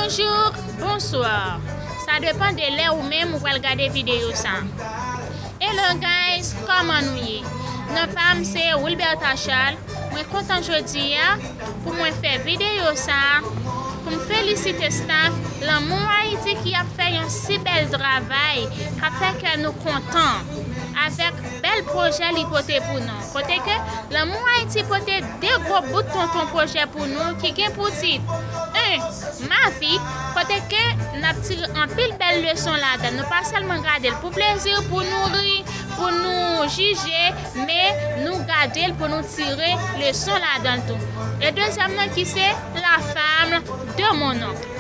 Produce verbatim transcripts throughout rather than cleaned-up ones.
Bonjou, bonswa. Sa depann de lè ou menm ou pral gade videyo sa. Hello guys, kòman nou ye? Non pa m se Wilberta Charles. Mwen kontan jodi a pou mwen fè videyo sa pou m felisite staff Lanmou Ayiti ki ap fè yon si bèl travay, k ap fè kè nou kontan avèk bèl pwojè li pote pou nou. Kote ke Lanmou Ayiti pote de gwo bout tonton pwojè pou nou ki gen pou tit, en, Ma vie, kote ke n ap tire anpil bèl leson ladan. Nou pa sèlman gade l pou plezi, pou nou ri, pou nou jije, men nou gade l pou nou tire leson ladan l tou. E dezyèm nan ki se La femme de mon oncle.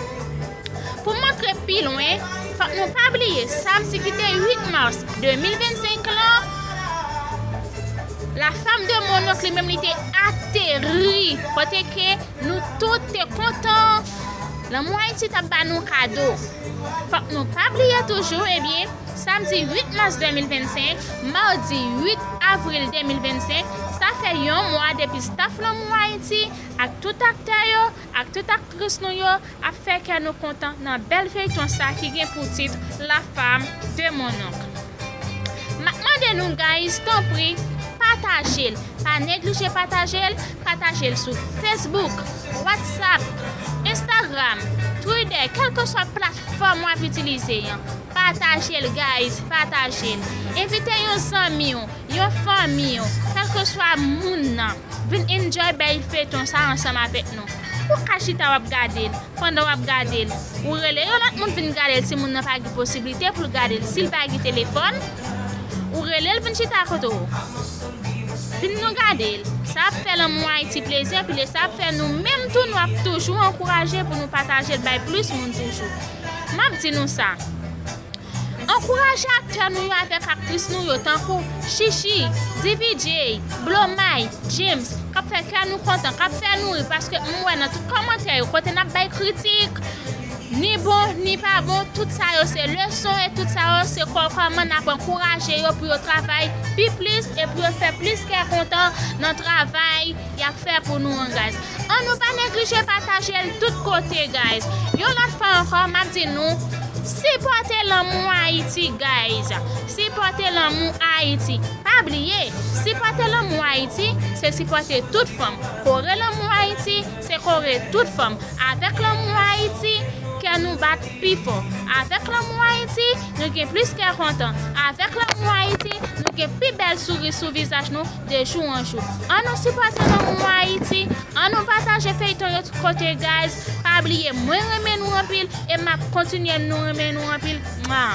Pou m antre pi lwen, fòk nou pa bliye samdi ki te uit mas de mil vennsenk lan, La femme de mon oncle li menm li te ateri, kote ke nou tout te kontan. Lanmou Ayiti t ap ba nou kado. Fòk nou pa bliye toujou, ebyen, samdi uit mas de mil vennsenk, madi uit avril de mil vennsenk, sa fè yon mwa depi staff Lanmou Ayiti ak tout aktè yo, ak tout aktris nou yo ap fè kè nou kontan nan bèl feyton sa ki gen pou tit La femme de mon oncle. M ap mande nou, guys, tanpri, pataje l. Pa neglije pataje l. Pataje l sou Facebook, WhatsApp, Instagram, Twitter, kèlkeswa platfòm w ap itilize an. Pataje l, guys, pataje l. Envite yon zanmi w, yon fanmi w, kèlkeswa moun nan. Vin enjoy bèl feyton sa ansanm avèk nou. Ou ka chita w ap gade l. Pandan w ap gade l, ou rele yon lòt moun vin gade l. Si moun nan pa gen posiblite pou l gade l, si l pa gen telefòn, ou rele l vin chita kote w. Vin nou gade l. Sa ap fè Lanmou Ayiti plezi anpil e sa ap fè nou menm tou nou ap toujou ankouraje pou nou pataje l bay plis moun toujou. M ap di nou sa. Ankouraje aktè nou yo avèk aktris nou yo tankou Chichi, D V J, Blomay, James, k ap fè kè nou kontan, k ap fè nou ri, paske m wè nan tout kòmantè yo, kote n ap bay kritik, ni bon, ni pa bon, tout sa yo se leson e tout sa yo se kò-, kòman n ap ankouraje yo pou yo travay pi plis e pou yo fè plis kè kontan nan travay y ap fè pou nou an, guys. An nou pa neglije pataje l tout kote, guys. Yon lòt fwa ankò, m ap di nou, sipòte Lanmou Ayiti, guys. Sipòte Lanmou Ayiti. Pa bliye, sipòte Lanmou Ayiti, se sipòte tout fanm. Kore Lanmou Ayiti, se kore tout fanm. Avèk Lanmou Ayiti, kè nou bat pi fò. Avèk Lanmou Ayiti, nou gen plis kè kontan. Avèk Lanmou Ayiti, nou gen pi bèl souri sou vizaj nou de jou an jou. An nou sipòte Lanmou Ayiti, an nou pataje feyton yo tout kote, guys. Pa bliye, mwen renmen nou anpil e m ap kontinye nou renmen nou anpil. Mwa.